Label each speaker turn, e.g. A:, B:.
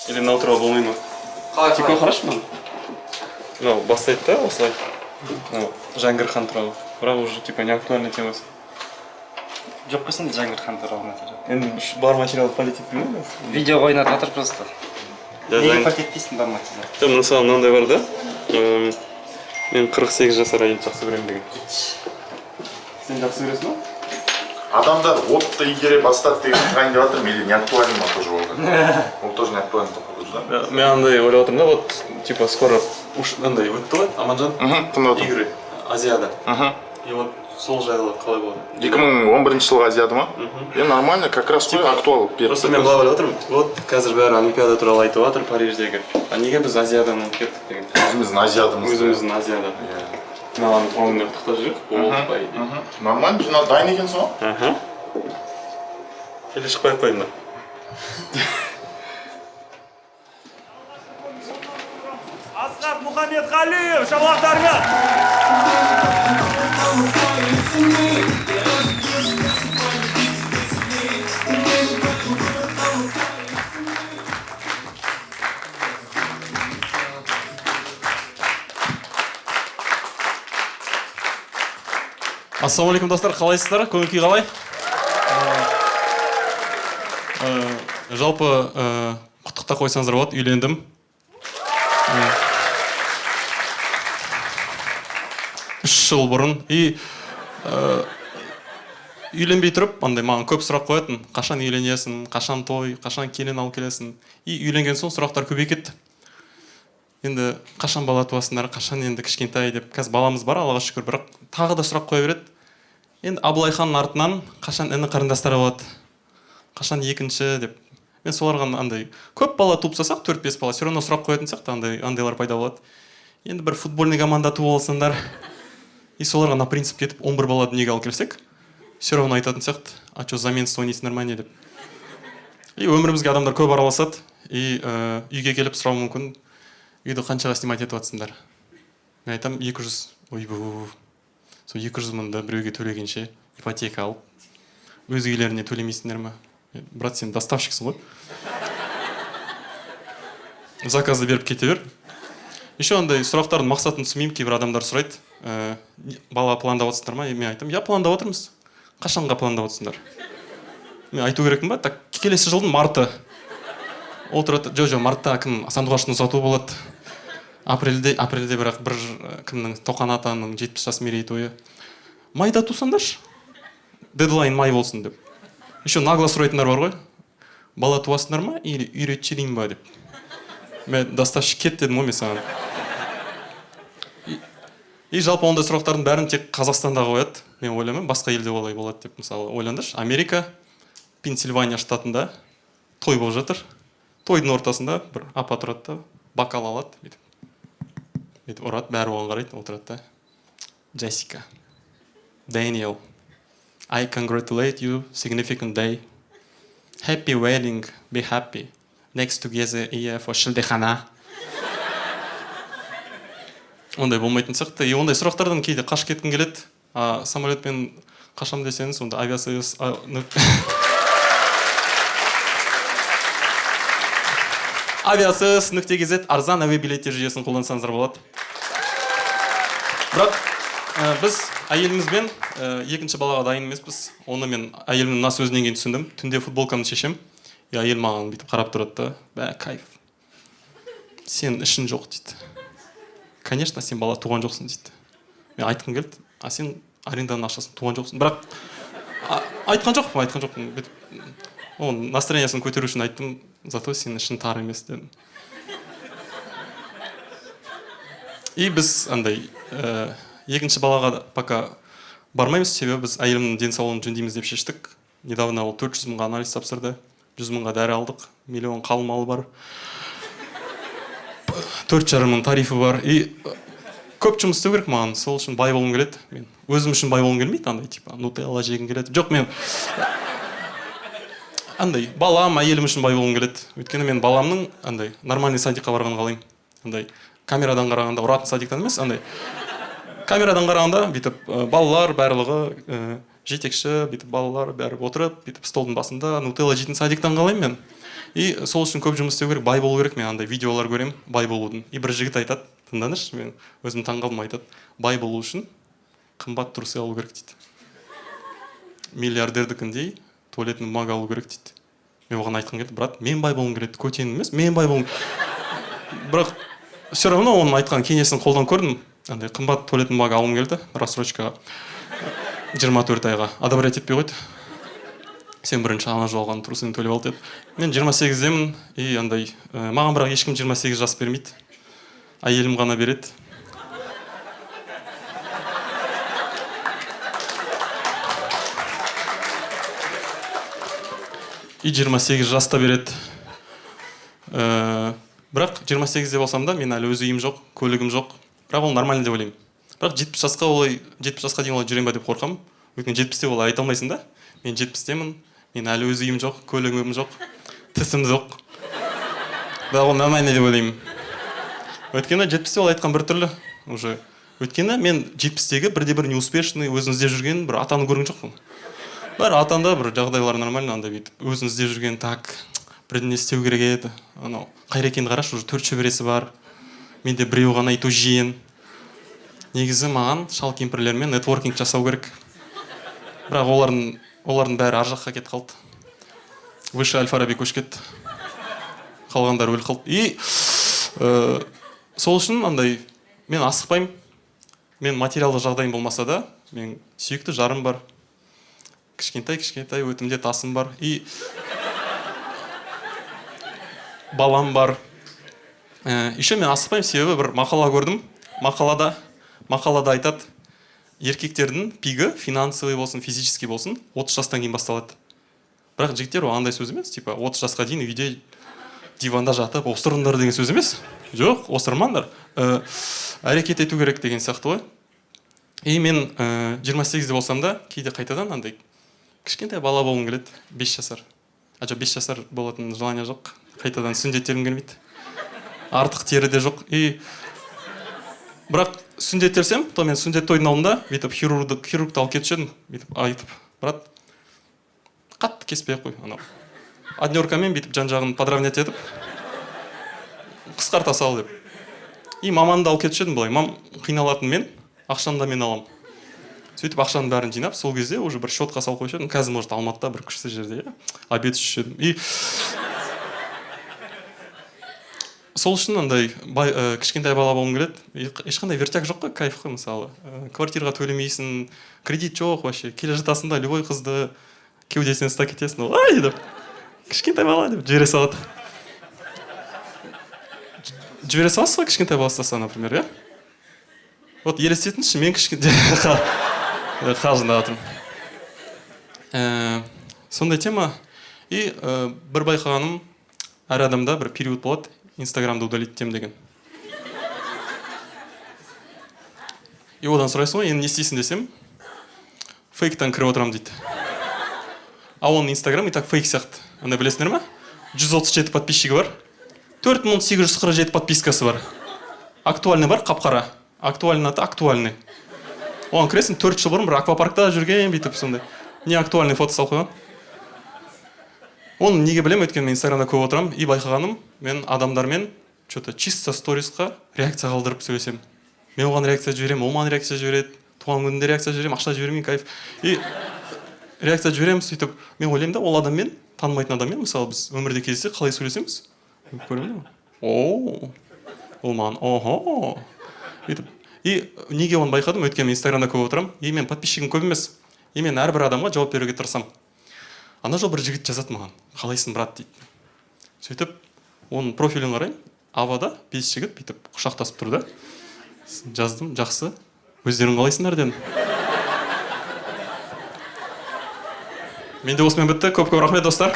A: Или мынау туралы болмай ма?
B: Қалай?
A: Типа, қарашы, мынаны, мынау бастайды да осылай, мынау Жәңгір хан туралы, бірақ уже типа не актуальный темасы.
B: Жоқ қой сенде Жәңгір хан туралы материал.
A: Енді бар материалды палить етпеймін ғой.
B: Видео ойнатып жатыр просто.
A: Да,
B: Неге
A: Жәңгір-
B: палить етпейсің бар материал?
A: Жоқ, мысалы, мынандай бар да, мен 48 жасар әйелді жақсы көремін деген. Сен жақсы көресің ба?
C: Адамдар отты игере бастады деген шығайын деп жатырмын или не актуально ма тоже ол? Ол тоже не актуально, походу, да?
A: Мен андай ойлап отырмын да, вот типа скоро уж андай өтті ғой, Аманжан,
C: Мхм, тыңдап отырмын.
A: Игры Азиада, и вот сол жайлы қалай болады?
C: 2011 жылғы Азиада ма? Е, нормально, как раз қой, актуал.
A: Просто мен былай ойлап отырмын: вот қазір бәрі Олимпиада туралы айтып жатыр, Париждегі, а неге біз Азиадан ұмытып кеттік деген.
C: Өзіміздің Азиадамызды.
A: Өзіміздің Азиада. Мынаған туған күніне құттықтап жібереді болды, по идее.
C: Нормально, жина, дайын екенсің ғой.
A: Аха, или шықпай ақ қояйын ба?
D: Асхат Мұхамедқалиев, шапалақтарыңыз!
A: Ассалаумағалейкум, достар! Қалайсыздар? Көңіл күй қалай? Жалпы, құттықтап қойсаңыздар болады, үйлендім. 3 жыл бұрын. И үйленбей тұрып андай маған көп сұрақ қоятын: қашан үйленесің, қашан той, қашан келін алып келесің? И үйленген соң сұрақтар көбейіп кетті енді: қашан бала туасыңдар, қашан енді кішкентай деп. Қазір баламыз бар, Аллаға шүкір, бірақ тағы да сұрақ қоя береді. Енді Абылай ханның артынан қашан іні қарындастар болады, қашан екінші деп. Мен соларға андай көп бала туып тастасақ, төрт бес бала, все равно сұрақ қоятын сияқты, андай андайлар пайда болады. Енді бір футбольный команда туып алсаңдар, и соларға на принцип кетіп, 11 бала дүниеге алып келсек, все равно айтатын сияқты: «А че, за менство ойнайсыңдар ма, не?» деп. И өмірімізге адамдар көп араласады и үйге келіп сұрауы мүмкін: «Үйді қаншаға снимать етіп жатсыңдар?» Мен айтамын: «200». Ойбу, сол 200 мыңды біреуге төлегенше, ипотека алып, өз үйлеріне төлемейсіңдер ма? Брат, сен доставщиксің ғой, заказды беріп кете бер. Еще андай сұрақтардың мақсатын түсінбеймін. Кейбір адамдар сұрайды: «Бала пландап отырсыңдар ма?» Мен айтамын: «Иә, пландап отырмыз». «Қашанға пландап отырсыңдар?» Мен айту керекпін ба? Так, келесі жылдың марты. Ол тұрады: Жоқ, жоқ, мартта кім, Сандуғаштың ұзатуы болады апрельде, апрельде, бірақ бір кімнің, Тоқан атаның 70 жас мерейтойы. Майда тусаңдаршы, дедлайн май болсын», — деп. Еще нагло сұрайтындар бар ғой: «Бала туасыңдар ма или үйретіп жіберейін ба?» — деп. Мен: «Доставщик, кет», — дедім ғой мен саған. И жалпы ондай сұрақтардың бәрін тек Қазақстанда қояды. Мен ойлаймын, басқа елде олай болады деп. Мысалы, ойлаңдаршы, Америка, Пенсильвания штатында той болып жатыр. Тойдың ортасында бір апа тұрады да, бокал алады, бүйтіп бүйтіп ұрады, бәрі оған қарайды. Отырады да: «Джессика, Дэниел, I congratulate you, significant day. Happy wedding, be happy. Next together year for шілдехана». Ондай болмайтын сияқты. И ондай сұрақтардан кейде қашып кеткім келеді. А самолетпен қашам десеңіз, онда Aviasales aviasales.kz арзан әуе билеттер жүйесін қолдансаңыздар болады. Бірақ біз әйелімізбен екінші балаға дайын емеспіз. Оны мен әйелімнің мына сөзінен кейін түсіндім. Түнде футболкамды шешемін, и әйел маған бүйтіп қарап тұрады да: «Бә, кайф, сен ішің жоқ», — дейді. «Конечно, сен бала туған жоқсың», — дейді. Мен айтқым келді: «А сен аренданың ақшасын туған жоқсың». Бірақ айтқан жоқпын, айтқан жоқпын. Бүйтіп оның настроениесін көтеру үшін айттым: «Зато сенің ішің тар емес», — дедім. И біз андай екінші балаға пока бармаймыз, себебі біз әйелімнің денсаулығын жөндейміз деп шештік. Недавно ол 400 мыңға анализ тапсырды, 100 мыңға дәрі алдық, миллион қалың малы бар, 4,5 мың тарифі бар. И көп жұмыс істеу керек маған, сол үшін бай болғым келеді. Мен өзім үшін бай болғым келмейді, андай типа нутелла жегім келеді. Жоқ, мен андай балам, әйелім үшін бай болғым келеді. Өйткені мен баламның андай нормальный садикқа барғанын қалаймын. Андай камерадан қарағанда ұратын садиктан емес, андай камерадан қарағанда бүйтіп балалар барлығы, жетекші, бүйтіп балалар бәрі отырып, бүйтіп столдың басында нутелла жейтін садиктан қалаймын мен. И сол үшін көп жұмыс істеу керек, бай болу керек. Мен андай видеолар көремін бай болудың. И бір жігіт айтады, тыңдаңдаршы, мен өзім таңғалдым, айтады, бай болу үшін қымбат трусы алу керек дейді. Миллиардердікіндей туалетный бумага алу керек дейді. Мен оған айтқым келді, брат, мен бай болғым келеді, көтенім емес, мен бай болғым. Бірақ все равно оның айтқан кеңесін қолдан көрдім. Андай қымбат туалетный бумага алғым келді рассрочкаға 24 айға. Одобрять етпей қойды. Сен бірінші ана жолы алған трусыңды төлеп ал деді. Мен 28-демін, и андай маған бірақ ешкім 28 жас бермейді. Әйелім ғана береді. И 28 жаста береді. Бірақ 28-де болсам да, мен әлі өз үйім жоқ, көлігім жоқ. Бірақ ол нормально деп ойлаймын. Бірақ 70 жасқа олай, 70 жасқа дейін олай жүремін ба деп қорқамын. Өйткені 70-те олай айта алмайсың да. Мен 70-темін, мен әлі өз үйім жоқ, көлігім жоқ, тісім жоқ. Бірақ ол нормально деп ойлаймын. Өйткені 70-те ол айтқан біртүрлі уже. Өйткені мен 70-тегі бірде-бір неуспешный, өзін іздеп жүрген бір атаны көрген жоқпын. Бәрі атанда бір жағдайлар нормально, андай бүйтіп өзін іздеп жүрген, так, бірдеңе істеу керек еді. Анау Қайрекеңді қарашы, уже 4 шөбересі бар. Менде біреу ғана, и то жиен. Негізі маған шал кемпірлермен нетворкинг жасау керек. Бірақ олардың бәрі ар жаққа кетіп қалды. Выше Аль-Фараби көшіп кетті. Қалғандары өліп қалды. И сол үшін андай мен асықпаймын. Мен материалдық жағдайым болмаса да, мен сүйікті жарым бар. Кішкентай-кішкентай өтімде тасым бар. И балам бар. Еще мен асықпаймын, себебі бір мақала көрдім. Мақалада айтады, еркектердің пигі финансовый болсын, физический болсын, 30 жастан кейін басталады. Бірақ жігіттер, ол андай сөз емес, типа 30 жасқа дейін үйде диванда жатып осырыңдар деген сөз емес. Жоқ, осырмаңдар. Әрекет ету керек деген сияқты ғой. И мен 28-де болсам да, кейде қайтадан андай кішкентай бала болғым келеді, 5 жасар. А жоқ, 5 жасар болатын желание жоқ. Қайтадан сүндеттелгім келмейді. Артық тері де жоқ. И бірақ сүндеттелсем, то мен сүндет тойдың алдында бүйтіп хирургты алып кетуші едім. Бүйтіп айтып, брат, қатты кеспей ақ қой, анау. Однеркамен бүйтіп жан-жағын подравнять етіп, қысқарта сал деп. И маманды алып кетуші едім былай. Мам қиналатын мен, ақшаны да мен аламын. Сөйтіп ақшаның бәрін жинап, сол кезде уже бір счетқа салып қойшы едім. Қазір, может, Алматыда бір күшті жерде, иә, обед ішуші едім. И сол үшін андай бай, кішкентай бала болғым келеді. Ешқандай вертяк жоқ қой, кайф қой мысалы. Квартираға төлемейсің, кредит жоқ вообще. Келе жатасың да, любой қызды кеудесінен ұстап кетесің, ол ай деп, кішкентай бала деп жібере салады. Жібере саласыз ғой кішкентай бала ұстаса, например, иә? Вот елестетіңізші, мен кішкентай қалжыңдап жатырмын. Сондай тема. И бір байқағаным, әр адамда бір период болады, Инстаграмды удалить етемін деген. И одан сұрайсың ғой, енді не істейсің десем, фейктан кіріп отырамын дейді. А оның Инстаграм и так фейк сияқты. Андай білесіңдер ма? 137 подписчигі бар. 4847 подпискасы бар. Актуальный бар, қап-қара. Актуальный аты актуальный. Оған кіресің, 4 жыл бұрын бір аквапаркта жүрген бүйтіп сондай. Не актуальный фото салып қойған. Оны неге білемін, өйткені мен Инстаграмда көп отырамын. И байқағаным, мен адамдармен что-то чисто сторисқа реакция қалдырып сөйлесемін. Мен оған реакция жіберемін, ол маған реакция жібереді. Туған күнінде реакция жіберемін, ақша жібермеймін, кайф. И реакция жіберемін, сөйтіп мен ойлаймын да, ол адаммен, танымайтын адаммен, мысалы, біз өмірде кездессек қалай сөйлесеміз? Көремін да. О, ол маған, охо. Бүйтіп. И неге оны байқадым? Өйткені мен Инстаграмда көп отырамын, и мен подписчигім көп емес. И мен әрбір адамға жауап беруге тырысамын. Ана жолы бір жігіт жазады маған, қалайсың, брат, дейді. Сөйтіп, оның профилін қараймын, авада 5 жігіт бүйтіп құшақтасып тұр да. Жаздым, жақсы, өздерің қалайсыңдар дедім. Менде осымен бітті. Көп-көп рахмет, достар.